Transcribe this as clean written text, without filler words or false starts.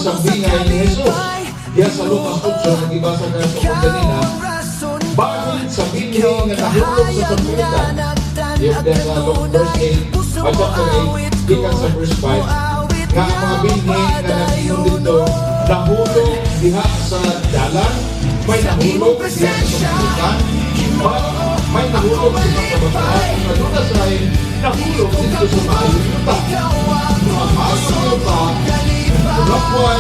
sambingay ni Jesus. Diya sa Lucas 8, nga gibasa ka sa akong ganina, bahin sa binhi nga nahulog sa sampilitan. Yung diya sa Luke verse 8, o chapter 8, gikan sa verse 5, nga ang mga binhi nga nag-ingon dito, nahulog diha sa dalan, may nahulog diha sa sampilitan, may nahulog sa mga kabatuan, nga duna sa nahulog dito sa maayong yuta. Ang maayong yuta, lakway,